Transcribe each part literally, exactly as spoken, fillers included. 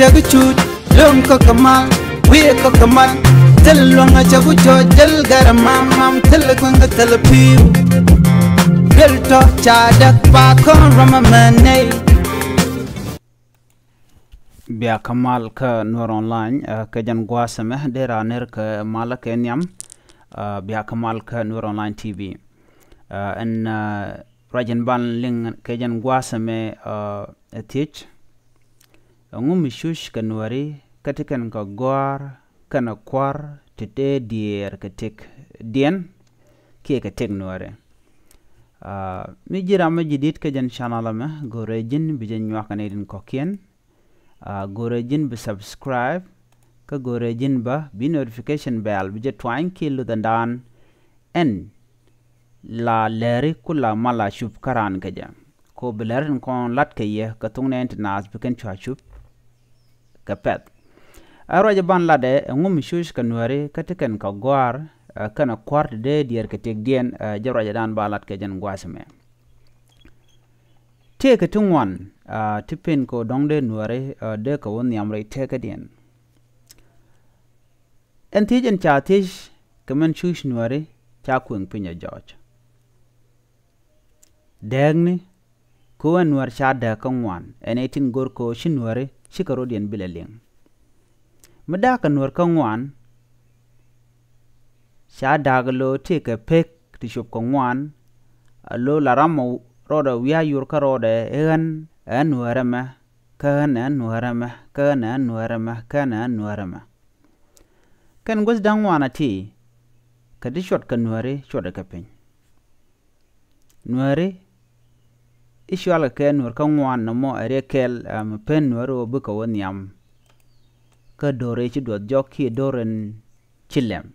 Cɛ kä cut, löŋ kä kä mal, wi̱i̱ kä kä mal. Thil luäŋ a cɛ ku cɔ jäl gɛr mam mam, thil kueŋ kä thil pi̱w. Duel tɔ ca däk pa kɔn rɔm a mɛ nɛy. Bia kä mal kä Nuer Online, eh, kɛ jɛn gua̱a̱th ɛmɛ dee ra ner kɛ mal kɛ nhiam, eh, bia kä mal kä Nuer Online T V. Eh, ɛn, eh, ruac in ban liŋ kɛ jɛn gua̱a̱th ɛmɛ, eh, ɛ thiec. Ɛŋu mi cuc kɛ Nuääri kä ti kɛn kɛ gɔ̱a̱r kɛnɛ kua̱r ti tëë diɛɛr kɛ tëkdiɛn kiɛ kɛ tëk Nuääri? Ah, mi ji̱ ram mi ji̱ di̱t kä jɛn channel ɛmɛ, go̱rɛ ji̱n bi jɛ nyuak kɛ nɛy tin kɔ̱kiɛn. Ah, go̱rɛ ji̱n bi subscribe, kä go̱rɛ ji̱n bä bi notification bell bi jɛ tuany kiɛ luthändan ɛn la lɛri ku la mal a cup kä raan kɛ jɛ. Ko bi lɛri tin kɔn lat kɛ yɛ kɛ thok nɛɛni ti naath bi kɛn cua cup kɛ pɛ̈th. Ɛ ruacɛ ban latdɛ, ɛŋu mi cuc kɛ Nuääri kä ti kɛn kɛ gɔ̱a̱r, eh, kɛnɛ kua̱r ti dee diɛɛr kɛ tëkdiɛn, eh, jɛ ruacɛ dan ba lat kɛ jɛn gua̱a̱th ɛmɛ. Tëëkɛ ti ŋuan, ah, ti pen kɛ ɣöö dɔ̱ŋ dee Nuääri, ah, dee kɛ wä nhiam rɛy tëkädiɛn. Ɛn thiec ɛn ca thiec kɛ min cuc Nuääri ca kuëŋ piny ɛ jɔɔc. Dääkni, kɛ ɣöö ɛn Nuäär ca dääk kä ŋuan, ɛn ɛ tin go̱r kɛ ɣöö ci Nuääri cikɛ rɔ̱diɛn bilɛ liŋ. Mi da̱a̱k kɛ Nuäär kä ŋuan, ca da̱a̱k ɛ lo̱ tëëkɛ pek ti cop kɛ ŋuan, ɛ lo̱ la ram ɛ rɔɔdɛ wiaa yur kä rɔɔdɛ i̱ ɣän ɛ Nuäär ɛmɛ, kä ɣän ɛ Nuäär ɛmɛ, kä ɣän ɛ Nuäär ɛmɛ, kä ɣän ɛ Nuäär ɛmɛ. Kɛn guäth da̱ŋ ŋuan a ti, kɛ ti cuɔt kɛ Nuääri cuɔt kɛ piny. Nuääri i̱ cual kɛ kɛ Nuäär kä ŋuan nɔmɔ ɛ riɛk kɛl, ah, mi pen Nuääri ɣöö bikɛ wä nhiam. Kä do̱r ëë ci duɔth jɔk kiɛ do̱r ɛn ci lɛm.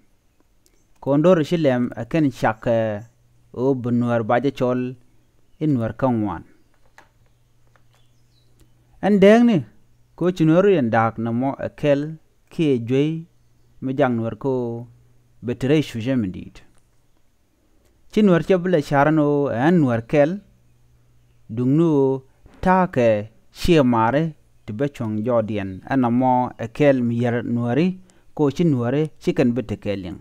Kɔn do̱r ëë ci lɛm ɛ kɛn cak kɛ ɣöö bi Nuäär ba jɛ cɔl i̱ Nuäär kä ŋuan. Ɛn dääkni kɛ ɣöö ci Nuäär rɔ̱diɛn da̱a̱k nɔmɔ ɛ kɛl kiɛ juey mi jak Nuäär kä ɣöö bɛ te rɛy cucä mi di̱i̱t. Ci Nuäär cɛ bi lɛ ca̱r ɛn ɣöö ɛ ɣän Nuäär kɛl, duŋni ɣöö ta̱a̱kɛ ciɛ maari ti bä cuɔ̱ŋ jɔɔdiɛn ɛn nɔmɔ ɛ kɛl mi yär Nuääri kɛ ɣöö ci Nuääri ci kɛn bi tekɛ liŋ.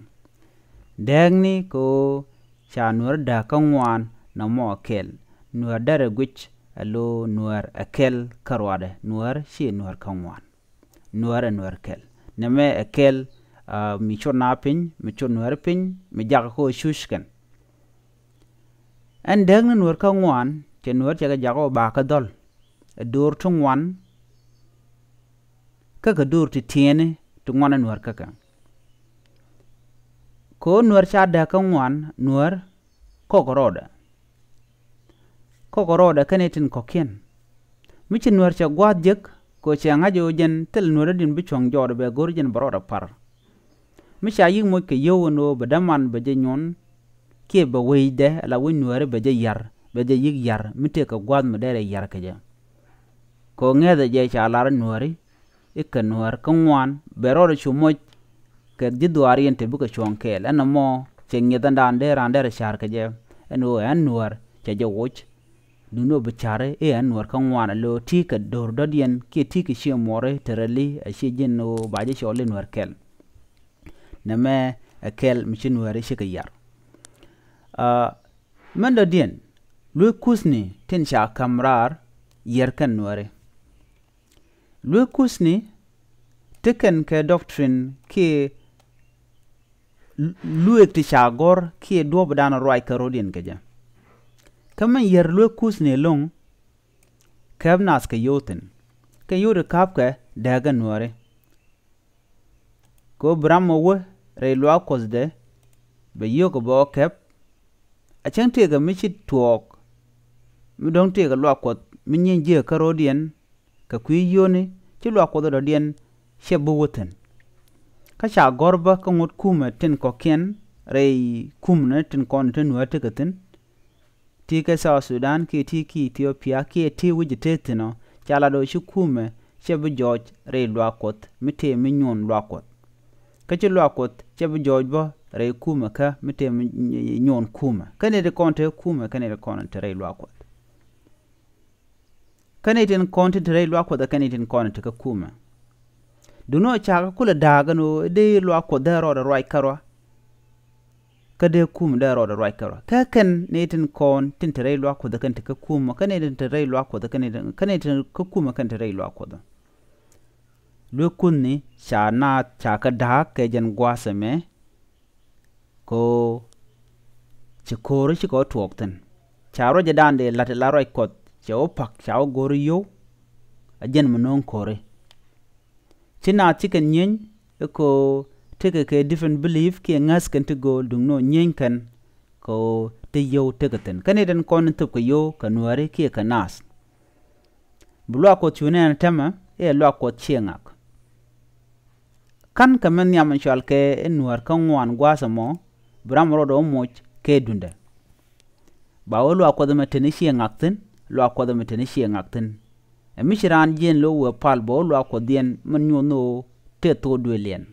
Dääkni kɛ ɣöö ca Nuäär dääk kä ŋuan nɔmɔ ɛ kɛl. Nuäär derɛ guic ɛ lo̱ Nuäär ɛ kɛl kä ruaadɛ, Nuäär ciɛ Nuäär kä ŋuan. Nuäär ɛ Nuäär kɛl. Nɛmɛ ɛ kɛl, ah, mi cot na piny, mi cot Nuäär piny, mi jakä kɔ cuc kɛn. Ɛn dääkni Nuäär kä ŋuan, cɛ Nuäär cɛ kɛ jakä ɣöö ba kɛ dhɔl. Ɛ do̱r ti ŋuan, kä kɛ do̱r ti tiɛɛni ti ŋuan ɛ Nuäär kä kɛ. Kɛ ɣöö Nuäär ca dääk kä ŋuan, Nuäär kɔk rɔɔdɛ. Kɔk rɔɔdɛ kɛn i̱ tin kɔ̱kiɛn. Mi ci Nuäär cɛ gua̱a̱th jek, kɛ ɣöö cɛ ŋa̱c ɣöö jɛn thil Nuäär rɔ̱diɛn bi cuɔ̱ŋ jɔɔdɛ bɛ go̱r jɛn bɛ rɔɔdɛ pa̱r. Mi ca yi̱k moc kɛ yio̱w ɛn ɣöö bɛ däman bɛ jɛ nyuɔn, kiɛ bɛ wecdɛ ala wec Nuääri bɛ jɛ ya̱r, bɛ jɛ yi̱k ya̱r, mi tëëkɛ gua̱a̱th mi derɛ ya̱r kɛ jɛ. Kɛ ɣöö ŋäthɛ jɛ ca lar Nuääri, i̱ kɛ Nuäär kä ŋuan, bɛ rɔɔdɛ cu moc kɛ ji̱ dhuaar yɛn te bikɛ cuɔ̱ŋ kɛɛl. Ɛn nɔmɔ cɛ ŋi̱ethändan dee raan derɛ ca̱r kɛ jɛ, ɛn ɣöö ɛ ɣän Nuäär cɛ jɛ woc. Duŋni ɣöö bi ca̱ri i̱ ɛ ɣän Nuäär kä ŋuan ɛ lo̱ ti kɛ do̱r dɔ̱diɛn kiɛ ti kɛ ciɛ muɔri te rɛli ɛ ciɛ ji̱n ɣöö ba jɛ cɔl i̱ Nuäär kɛl. Nɛmɛ ɛ kɛl mi ci Nuääri cikɛ ya̱r. Ah, min dɔ̱diɛn, luek kuthni tin ca ka̱m raar yär kɛn Nuääri. Luek kuthni ti kɛn kɛ doctrine kiɛ luek ti ca gɔ̱r kiɛ duɔ̱ɔ̱pdan ruac kɛ rɔ̱diɛn kɛ jɛ. Kä min yär luek kuthni ɛlɔ̱ŋ, käp nath kɛ yio̱w thi̱n. Kɛ yio̱w ti ka̱pkɛ dääk ɛ Nuääri. Kɛ ɣöö bi ram ɛ wä rɛy luaak kuɔthdɛ, bɛ yio̱w kɛ bɛ ɣä käp. A cäŋ tëëkɛ mi ci tuɔɔk, mi dɔ̱ŋ tëëkɛ luaak kuɔth mi nyieny jiäk kä rɔ̱diɛn, kɛ kui̱ yio̱wni, ci luaak kuɔth dɔ̱diɛn cɛ bi wä thi̱n. Kä ca gɔ̱r bä kä ŋot kumɛ tin kɔ̱kiɛn rɛy kumni tin kɔn ti Nuäär tekɛ thi̱n. Ti kɛ South Sudan kiɛ ti ki Ethiopia kiɛ ti wi̱c te thi̱n ɔ, ca lat ɣöö ci kumɛ cɛ bi jɔɔc rɛy luaak kuɔth mi tëë mi nyuɔn luaak kuɔth. Kä ci luaak kuɔth cɛ bi jɔɔc bä rɛy kumɛ kä mi tëë mi nyuɔn kumɛ. Kä ni ti kɔn te kumɛ, kä ni ti kɔn te rɛy luaak kuɔth. Kä ni tin kɔn tin te rɛy luaak kuɔth, kä ni tin kɔn te kä kumɛ. Duŋni ɔ cakɛ kulɛ da̱a̱k ɛn ɣöö dee luaak Kuɔth dee rɔɔdɛ ruac kärɔa. Kä dee kum dee rɔɔdɛ ruac kärɔa. Kä kɛn ni tin kɔn tin te rɛy luaak Kuɔth kɛn te kä kum, kä ni tin te rɛy luaak Kuɔth kɛn ni tin, kä ni tin kä kum kɛn te rɛy luaak Kuɔth. Luek Kuthni ca naath ca kɛ da̱a̱k kɛ jɛn gua̱a̱th ɛmɛ. Kɛ ɣöö ci ko̱ri cikɛ wä tuɔɔk thi̱n. Ca ruacdan dee la̱t ila ruac Kuɔth cɛ wä pak ca wä go̱ri yio̱w. A jɛn mi no̱o̱ŋ ko̱ri. Ci naath cikɛ nyieny i̱ kɛ ɣöö tekɛ kɛ different belief kiɛ ŋäth kɛn ti gööl duŋni ɔ nyieny kɛn kɛ ɣöö te yio̱w tekɛ thi̱n. Kä ni tin kɔn in thöp kɛ yio̱w kɛ Nuääri kiɛ kɛ naath. Bi luaak Kuɔth cu nɛn täämɛ i̱ ɛ luaak Kuɔth ciɛ ŋak. Ka̱n kɛ mɛn nhiam in cɔal kɛ i̱ Nuäär kä ŋuan gua̱a̱th ɛmɔ bi ram rɔɔdɛ wä moc kɛ duŋdɛ. Ba wä luaak Kuɔth ɛmɛ teni ciɛ ŋak thi̱n, luaak Kuɔth ɛmɛ teni ciɛ ŋak thi̱n. Ɛ mi ci raan jiɛn lo̱k wëë pal bɛ wä luaak Kuɔthdiɛn min nyuɔth ni ɣöö tëë thok duëëliɛn.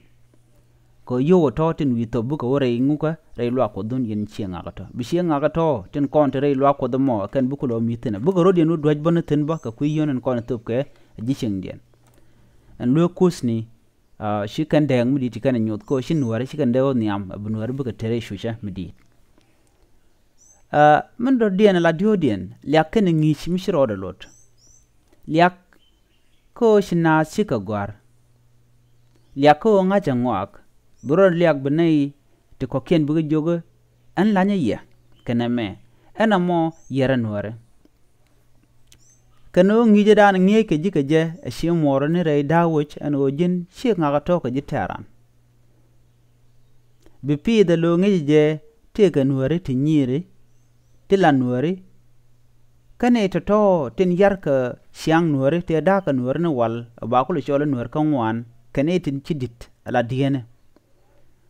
Kɛ yio̱w ɛ tɔ̱ tin wi̱i̱ thop bikɛ wä rɛy ŋukä rɛy luaak Kuɔthdun yɛn ciɛ ŋak ɛ tɔ̱. Bi ciɛ ŋak ɛ tɔ̱ tin kɔn te rɛy luaak Kuɔth ɛmɔ ɛ kɛn bikɛ lo̱ mi̱th thi̱n ɛ bikɛ rɔ̱diɛn wä duäc bä ni thi̱n bä kɛ kui̱ yio̱n ɛn kɔn ɛ thöp kɛ ɛ ji̱ cieŋdiɛn. Ɛn Luek Kuthni, ah, ci kɛn dɛɛk mi di̱t ci kɛn ɛ nyoth kɛ ɣöö ci Nuääri ci kɛn dee wä nhiam ɛ bi Nuääri bikɛ te rɛy cucä mi di̱i̱t. Ah, min dɔ̱diɛn ala diɔ̱ɔ̱diɛn liak kɛn ɛ ŋi̱i̱c mi ci rɔɔdɛ luɔt. Liak kä ɣöö ci naath cikɛ gɔ̱a̱r. Liak kä ɣöö ŋa̱cä ŋɔak bi rɔɔdɛ liak bi nɛy ti kɔ̱kiɛn bikɛ jiök i̱ ɛn la̱nyä yɛ kɛnɛ mɛ ɛn ɛmɔ yɛrɛ Nuääri. Kɛn ɣöö ŋi̱i̱cädan ŋi̱eeckɛ ji̱ kɛ jɛ ɛ ci muɔɔrä ni rɛy da̱a̱ wec ɛn ɣöö ji̱n ciek ŋakä tɔ̱ kɛ ji̱ tɛ̈ran. Bi piith ɛ lo̱o̱ ŋi̱eecä jɛ tëëkɛ Nuääri ti nyiiri ti la Nuääri. Kä ni tɔ̱tɔ̱ tin yarkɛ ciaŋ Nuääri tëë da̱a̱kɛ Nuääri ni wal ɛ ba kulɛ cɔl i̱ Nuäär kä ŋuan kɛn i̱ tin ci di̱t ala dieenä.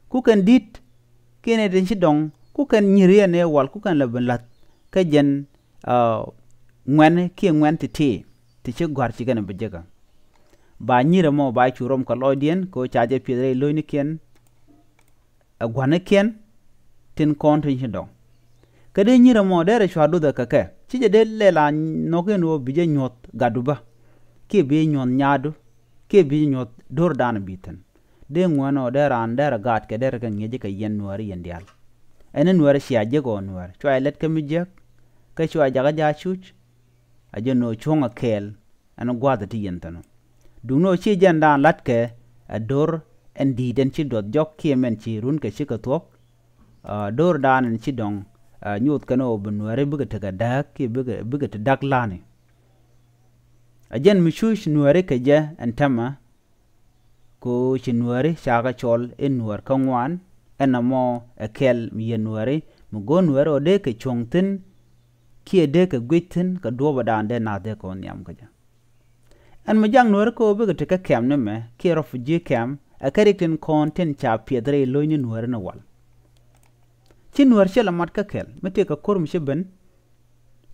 Ku kɛn di̱t kiɛ ni tin ci dɔŋ ku kɛn nyi̱r yɛn ëë wal ku kɛn lɛ bi la̱th kä jɛn, ah, ŋuɛ̈ni kiɛ ŋuɛ̈n ti̱ti̱ ti ci gɔ̱a̱r ci kɛn bi jekä. Ba nyi̱r ɛmɔ ba cu rɔm kɛ lɔcdiɛn kɛ ɣöö ca jɛ piɛth rɛy lo̱cnikiɛn, ɛ gua̱nikiɛn tin kɔn tin ci dɔŋ. Kä dee nyi̱r ɛmɔ derɛ cua duthɛ kɛ kɛ ci jɛ dee lɛl a nhɔk in ɣöö bi jɛ nyuɔ̱th gatdu bä kiɛ bi jɛ nyuɔ̱th nyaatdu kiɛ bi jɛ nyuɔ̱th do̱rdan bi thi̱n. Dee ŋuɛ̈n ɔ dee raan derɛ gaatkɛ derɛ kɛ ŋi̱eec kɛ yɛn Nuääri yɛn diaal. Ɛn i̱ Nuääri cia jek ɔ Nuäär cua jɛ lɛt kä mi jiäk. Kä cua jakä jaa cuc. A jɛ nöö cuɔ̱ŋ ɛ kɛɛl ɛn gua̱a̱th ɛ ti yɛn thi̱n ɔ. Duŋni ɔ ci jɛn daan la̱tkɛ ɛ do̱r ɛn di̱i̱t ɛn ci duɔth jɔk kiɛ mɛn ci runkɛ cikɛ thuɔ̱k. Ah, do̱r daan ɛn ci dɔŋ, ah, nyoth kɛn ɔ bi Nuääri bikɛ tekɛ dääk kiɛ bikɛ, bikɛ te da̱k la̱ni. A jɛn mi cuc Nuääri kɛ jɛ ɛn täämɛ. Kɛ ɣöö ci Nuääri cakɛ cɔl i̱ Nuäär kä ŋuan ɛn ɛmɔ ɛ kɛl mi yɛ Nuääri mi go̱o̱r Nuääri ɔ dee kɛ cuɔ̱ŋ thi̱n kiɛ dee kɛ guic thi̱n kɛ duɔ̱ɔ̱pädan dee naath dee kɛ wä nhiam kä jɛ. Ɛn mi jak Nuääri kɛ ɣöö bikɛ te kä kɛm ni mɛ kiɛ refugee camp ɛ kɛ rik tin kɔn tin ca piɛth rɛy lo̱cni Nuääri ni wal. Ci Nuäär ci lɛ mat kä kɛl mi tëëkɛ ko̱r mi ci ben.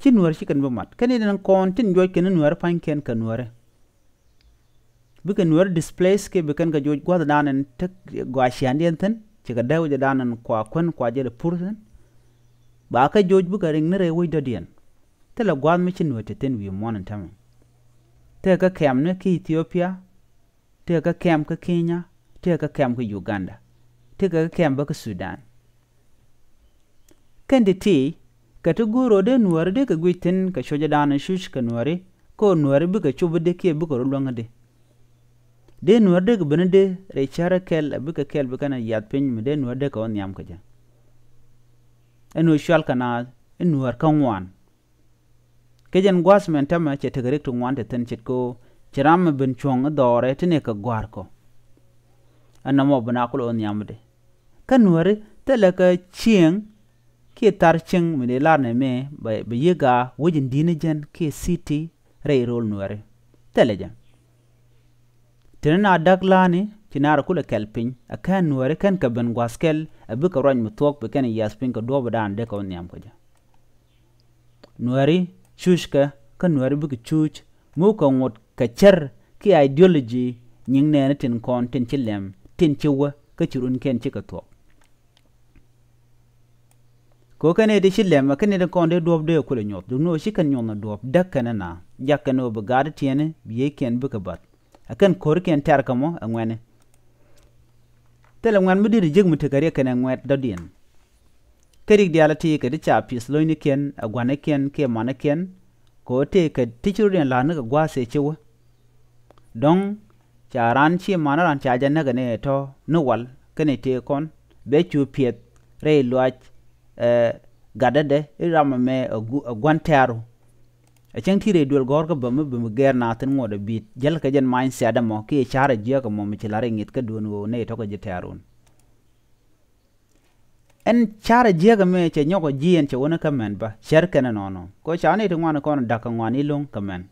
Ci Nuäär ci kɛn bi mat kɛn i̱ tin kɔn tin juɔc kɛn i̱ Nuääri pa̱nykiɛn kɛ Nuääri. Bikɛ Nuääri displace kiɛ bi kɛn kɛ joc gua̱thdan ɛn tek gɔaa cia̱ndiɛn thi̱n cikɛ dee wecdan ɛn kua kuän kua jɛl pur thi̱n. Ba kɛ joc bikɛ riŋ ni rɛy wec dɔ̱diɛn. Thilɛ gua̱th mi ci Nuäär te thi̱n wi̱i̱ muɔ̱ɔ̱n ɛn täämɛ. Tekɛ kɛm ni kä Ethiopia. Tekɛ kɛm kä Kenya. Tekɛ kɛm kä Uganda. Tekɛ kɛm bä kä Sudan. Kɛn ti ti kɛ ti go̱o̱r ɔ dee Nuääri dee kɛ guic thi̱n kɛ cuɔ̱cädan cuc kɛ Nuääri. Kä ɣöö Nuääri bikɛ cop i̱di kiɛ bikɛ rɔ luäŋ i̱di. Dee Nuääri dee kɛ ben i̱di rɛy cärä kɛl a bikɛ kɛl bi kɛn a yiath piny mi dee Nuääri dee kɛ wä nhiam kɛ jɛ. Ɛn ɣöö cual kɛ naath i̱ Nuäär kä ŋuan. Kɛ jɛn gua̱a̱th mɛn täämɛ cɛ tekɛ rik ti ŋuan ti thi̱n ce̱tkɛ ɣöö ci ram mi ben cuɔ̱ŋ i̱ dhɔrɛ ti ni kɛ gɔ̱a̱r kɔ. Ɛn nɔmɔ bi na kulɛ wä nhiam i̱di. Kä Nuääri thilɛ kɛ cieŋ kiɛ thar cieŋ mi dee lar nɛ mëë bɛ, bɛ yiëk a wec in di̱t ni jɛn kiɛ city rɛy rööl Nuääri. Thilɛ jɛ. Teni na da̱k la̱a̱ni ci naar kulɛ kɛl piny a kään Nuääri kɛn kɛ ben gua̱a̱th kɛl a bikɛ ruac mi thuɔ̱k bi kɛn yiath piny kɛ duɔ̱ɔ̱pädan dee kɛ wä nhiam kɛ jɛ. Nuääri cuckɛ kä Nuääri bikɛ cuc mukɛ ŋot kɛ cär kiɛ ideology nyiŋ nɛɛni tin kɔn tin ci lɛm tin ci wä kä ci runkiɛn cikɛ thuɔ̱k. Kɛ ɣöö kɛn i̱ ti ci lɛm ɛ kɛn i̱ ti kɔn dee duɔ̱ɔ̱p dee kulɛ nyoth duŋni ɣöö ci kɛn nyoth ni duɔ̱ɔ̱p däk kɛn ɛ na jak kɛn ɣöö bi gaat i̱ tiɛni bi yiëëkiɛn bikɛ bath. Ɛ kɛn ko̱rikiɛn tɛ̈r kä mɔ ɛ ŋuɛ̈ni. Thilɛ ŋuɛ̈t mi di̱t jiäk mi tekɛ riɛk kɛnɛ ŋuɛ̈t dɔ̱diɛn. Kä rik diaal a ti kɛ ti ca pi̱th lo̱cnikiɛn, ɛ gua̱nikiɛn kiɛ manikiɛn, kɛ ɣöö tëëkɛ ti ci rɔ̱diɛn la̱a̱tni kɛ gua̱a̱th ëë ci wä. Dɔ̱ŋ ca raan ci man raan ca jɛ näk ɛ ni tɔ̱ ni wal kä ni tëë kɔn bɛ cu piɛth rɛy luaac, ɛ, gatdädɛ i̱ ram ɛmɛ ɛ gu-, ɛ gua̱n tɛ̈ru. Ɛ cäŋ ti rɛy duël gɔ̱rkä bä mi bi mi gɛr naath thi̱n ŋuɔ̱t ɛ bi̱i̱t jäl kɛ jɛn mindset ɛmɔ kiɛ ca̱r ɛ jiäk ɛmɔ mi ci la̱r iŋi̱th käduun ɣöö nɛy tɔ̱ kɛ ji̱ tɛ̈run. Ɛn ca̱r ɛ jiäk ɛmɛ cɛ nyɔk ɛ ji̱ ɛn cɛ wä ni kä mɛn bä cär kɛn ɛnɔnɔ kɛ ɣöö ca nɛy ti ŋuan kɔn da̱k kɛ ŋuan i̱ lo̱ŋ kɛ mɛn.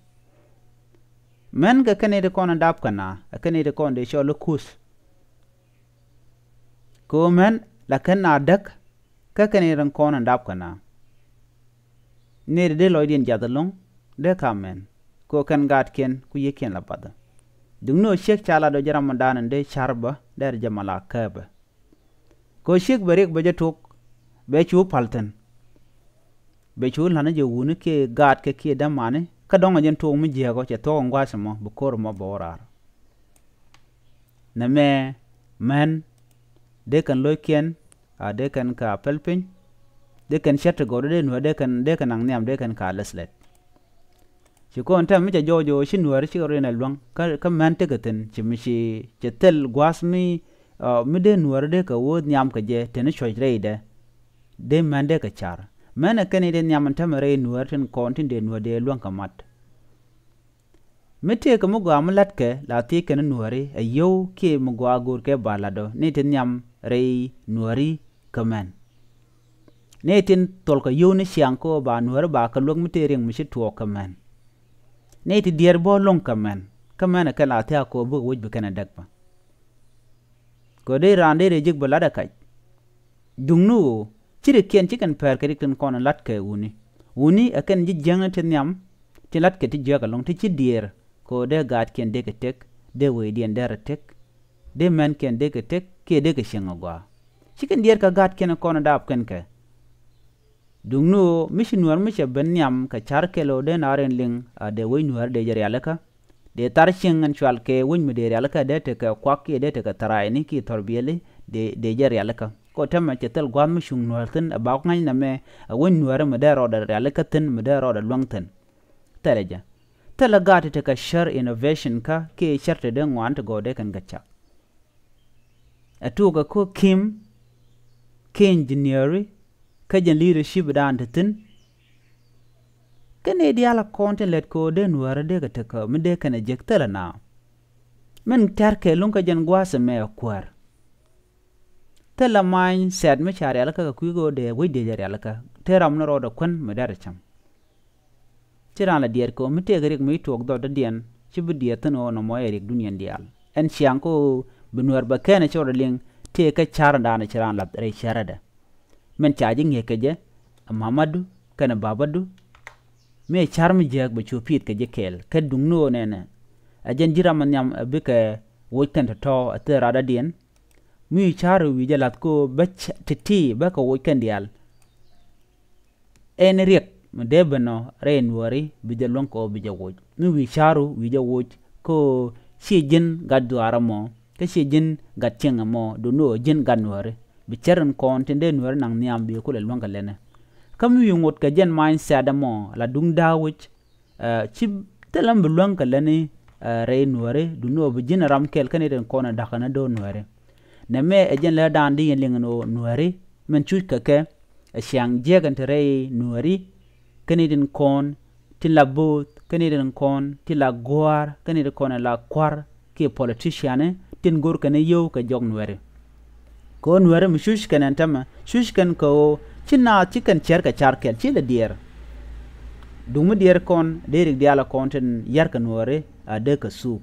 Mɛn kɛ kɛn nɛy ti kɔn dap kɛ na ɛ kɛn nɛy ti kɔn dee cɔl i̱ kuth. Kɛ ɣöö mɛn la kɛn na däk kä kɛn nɛy ti kɔn dap kɛ na. Nɛy ti dee lɔcdiɛn jath ɛlɔ̱ŋ dee ka mɛn kɛ ɣöö kɛn gaatkiɛn ku yiëëkiɛn la bathä. Duŋni ɣöö ciek ca lat ɣöö jɛ ram ɔ̱dan in dee ca̱r bä dee rɛ jɛ mal a kääpɛ. Kɛ ɣöö ciek bɛ riɛk bɛ jɛ tok bɛ cu päl thi̱n. Bɛ cu la̱n jɛ wuni kiɛ gaatkɛ kiɛ dämani kä dɔ̱ŋ ɛ jɛn tok mi jiääk ɔ cɛ thuɔ̱k ɛn gua̱a̱th ɛmɔ bi ko̱r ɛmɔ bɛ wä raar. Nɛmɛ män dee kɛn lo̱ckiɛn a dee kɛn ka pɛl piny. Dee kɛn cär ti gɔw dee nuäär dee kɛn dee kɛn naŋ nhiam dee kɛn ka läth lɛt. Ci kɔn tɛm mi ca jɔɔc ɣöö ci nuääri cikɛ rɔ in ɛ luäŋ kä, kä män tekɛ thi̱n ci mi ci cɛ thil gua̱a̱th mi, ɛ, mi dee nuääri dee kɛ wä nhiam kɛ jɛ teni cuɔ̱c rɛydɛ. Dee män dee kɛ ca̱r män ɛ kɛn i̱ dee nhiam in täämɛ rɛy nuääri tin kɔn tin dee nuäär dee luäŋ kɛ mat. Mi tëëkɛ mi gɔaa mi la̱tkɛ la thiec kɛn nuääri ɛ yio̱w kiɛ mi gɔaa go̱o̱rkɛ ba la̱t ɔ ni ti nhiam rɛy nuääri kä män. Nɛy tin thol kɛ yio̱w ni ciaŋ kä ba nuääri ba kɛ luäk mi tëë riɛŋ mi ci tuɔɔk kä män. Nɛy ti diɛɛr bä lo̱ŋ kä män kä män ɛ kɛn la thia̱a̱k kɛ ɣöö bikɛ wec bi kɛn ɛ däk bä. Kɛ ɣöö dee raan dee rɛy jiäk bä la̱t ɛ kac. Duŋni ɣöö ci rikiɛn ci kɛn pɛr kɛ rik tin kɔn ɛ la̱t kɛ wuni. Wuni ɛ kɛn ji̱ jiäkni ti nhiam ti la̱t kɛ ti jiäk ɛlɔ̱ŋ ti ci diɛɛr kɛ ɣöö dee gaatkiɛn dee kɛ tëk dee wecdiɛn dee rɛ tëk. Dee mänkiɛn dee kɛ tëk kiɛ dee kɛ cieŋ agɔaa. Ci kɛn diɛɛr kɛ gaatkiɛn kɔn ɛ daap kɛn kɛ. Duŋni ɣöö mi ci nuäär mi cɛ ben nhiam kɛ ca̱r kɛl ɣöö dee naar in liŋ a dee wec nuäär dee jɛ rialikä. Dee thar cieŋ ɛn cual kɛ wec mi dee rialikä dee tekɛ kuak kiɛ dee tekɛ tharaani kiɛ thɔr biɛli dee, dee jɛ rialikä. Kɛ ɣöö täämɛ cɛ thil gua̱a̱th mi cuŋ nuäär thi̱n ɛ bak ŋa̱c nɛmɛ ɛ wec nuääri mi dee rɔɔdɛ rialikä thi̱n mi dee rɔɔdɛ luäŋ thi̱n. Thilɛ jɛ. Thilɛ gaat ti tekɛ cär innovation kä kiɛ cär ti dee ŋuan ti gɔw dee kɛn kɛ cak. Ɛ tuɔɔkɛ kä kim kä engineering kä jɛn leadership dan te thi̱n. Kä nɛy diaal a kɔn tin lɛt kɛ ɣöö dee nuäärä dee kɛ tekɛ mi dee kɛn ɛ jek thilɛ na. Min tɛ̈r kɛ luŋ kä jɛn gua̱a̱th ɛmɛ ɛ kuäär. Thilɛ mindset mi ca rialikä kɛ kui̱ kɛ ɣöö dee wec dee jɛ rialikä te ram ni rɔɔdɛ kuän mi dee rɛ cam. Ci raan la diɛɛr kɛ ɣöö mi tëëkɛ riɛk mi tuɔɔk dhɔt dɔ̱diɛn ci bi diɛɛr thi̱n ɣöö nɔmɔ ɛ riɛk duniɛn diaal. Ɛn ciaŋ kä ɣöö bi nuäär bɛ kɛn ɛ cɔɔt ɛ liŋ tëëkɛ ca̱r ɛn daanɛ ci raan lath rɛy cärädɛ. Min ca ji̱ ŋi̱eec kɛ jɛ ɛ mamadu kɛnɛ babadu. Mi ɛ ca̱r mi jiääk bɛ cu pi̱i̱th kɛ ji̱ kɛɛl kä duŋni ɣöö nɛnɛ ɛ jɛn ji̱ ram ɛ nhiam ɛ bikɛ woc kɛn tɔ̱tɔ̱ ɛ thil raadädiɛn. Mi wi̱i̱ ca̱r wi̱i̱ jɛ la̱th kä ɣöö bä ti̱ti̱ bä kɛ woc kɛn diaal. Ɛn riɛk mi dee ben ɔ rɛy nuääri bi jɛ luäŋ kɛ ɣöö bi jɛ woc. Mi wi̱i̱ ca̱ru wi̱i̱ jɛ woc kä ɣöö ci ji̱n gat dhuaar ɛmɔ kä ci ji̱n gat cieŋ ɛmɔ duŋni ɣöö ji̱n gat nuääri. Bi cär in kɔn tin dee nuääri naŋ nhiam bi kulɛ luäŋ kɛ lɛnɛ. Kä mi wi̱i̱ ŋot kɛ jɛn mindset ɛmɔ la duŋ da̱a̱ wec. Ɛ, ci thilɛ mi bi luäŋ kɛ lätni, ɛ, rɛy nuääri duŋni ɣöö bi ji̱n ɛ ram kɛl kä ni tin kɔn ɛ da̱kä ni do̱r nuääri. Nɛmɛ ɛ jɛn lätdan di yɛn liŋ ni ɣöö nuääri min cuc kɛ kɛ ɛ ciaŋ jiäk ɛn te rɛy nuääri. Kä ni tin kɔn tin la bööth kä ni tin kɔn tin la gua̱a̱r kä ni tin kɔn ɛ la kua̱r kiɛ politician tin go̱r kɛn yio̱w kɛ jɔk nuääri. Kɛ ɣöö nuääri mi cuc kɛn ɛn tämɛ cuc kɛn kɛ ɣöö ci naath ci kɛn cär kɛ ca̱r kɛl ci lɛ diɛɛr. Duŋ mi diɛɛr kɔn dee rik diaal ɛ kɔn tin yar kɛ nuääri a dee kɛ thuuk.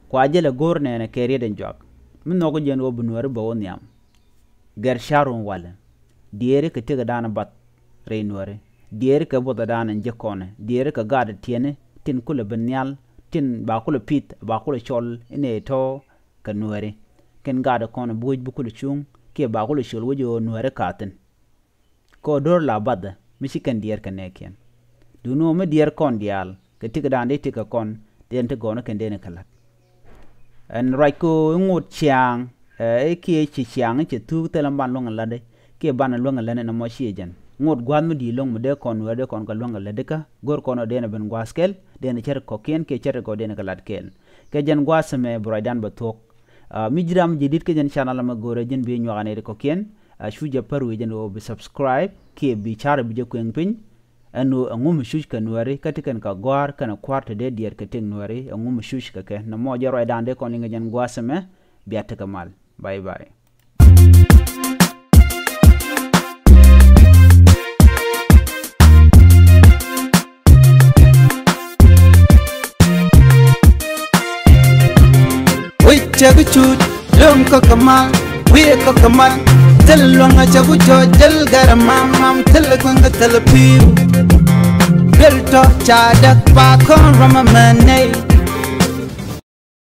Kua jɛ lɛ go̱r nɛɛnɛ kɛ riet ɛn juak mi nhɔk jiɛn ɣöö bi nuääri bɛ wä nhiam. Gɛr ca̱r wun walɛ diɛɛri kɛ tikä daanɛ bath rɛy nuääri. Diɛɛri kɛ buɔthɛ daanɛ ji̱ kɔnɛ diɛɛri kɛ gaat tiɛni tin kulɛ bi nhial tin ba kulɛ pith ba kulɛ cɔl inɛ tɔ̱ kɛ nuääri. Kɛn gaat kɔn bi wec bi kulɛ cuŋ kiɛ ba kulɛ col wec ɣöö nuääri ka̱thi̱n. Kɛ ɣöö do̱r la bathɛ mi ci kɛn diɛɛr kɛ nɛɛkiɛn. Duŋni ɣöö mi diɛɛr kɔn diaal kɛ tikä daanɛ dee tikä kɔn dee ni ti gɔɔn kɛn dee ni kɛ la̱t. Ɛn ruac kɛ ɣöö i̱ ŋot ciaaŋ, ɛ, i̱ kiɛ ci ciaaŋ i̱ cɛ thuuk thilɛ ban luäŋ in la̱tdɛ kiɛ ban luäŋ in la̱tdɛ nɔmɔ ciɛ jɛn. Ŋot gua̱a̱th mi di̱i̱t lo̱ŋ mi dee kɔn Nuäär dee kɔn kɛ luäŋ kɛ la̱tdɛ kä go̱r kɔn ɔ dee ni ben gua̱a̱th kɛl, dee ni cär kɔ̱kiɛn kiɛ cär kɔ̱ dee ni kɛ la̱t kɛl. Kɛ jɛn gua̱a̱th ɛmɛ bi ruacdan bɛ thuɔ̱k. Ɛ, mi ji̱ ram ji̱ di̱t kä jɛn channel ɛmɛ go̱rɛ ji̱n bi nyuak anɛy ti kɔ̱kiɛn. Ɛ, cu jɛ pär wi̱i̱ jɛn ɣöö bi subscribe kiɛ bi ca̱r bi jɛ kueŋ piny. Ɛn ɣöö ɛŋu mi cuc kɛ Nuääri kä ti kɛn kɛ gɔ̱a̱r kɛnɛ kua̱r te dee diɛɛr kɛ tëk Nuääri, ɛŋu mi cuc kɛ kɛ. Nɔmɔ jɛ ruacdan dee kɔn liŋ kɛ jɛn gua̱a̱th ɛmɛ. Bia tekɛ mal. Bye bye. Wi̱c cɛ bi cuc, luäŋ kɔ kɛ mal, wi̱i̱ kɔ kɛ mal. Thil luäŋ a cɛ bi cuc, thil gɛr mam mam, thil kueŋ kɛ thil pi̱i̱u. Thil tɔ ca däk pa kɔn ram a mɛ nɛy.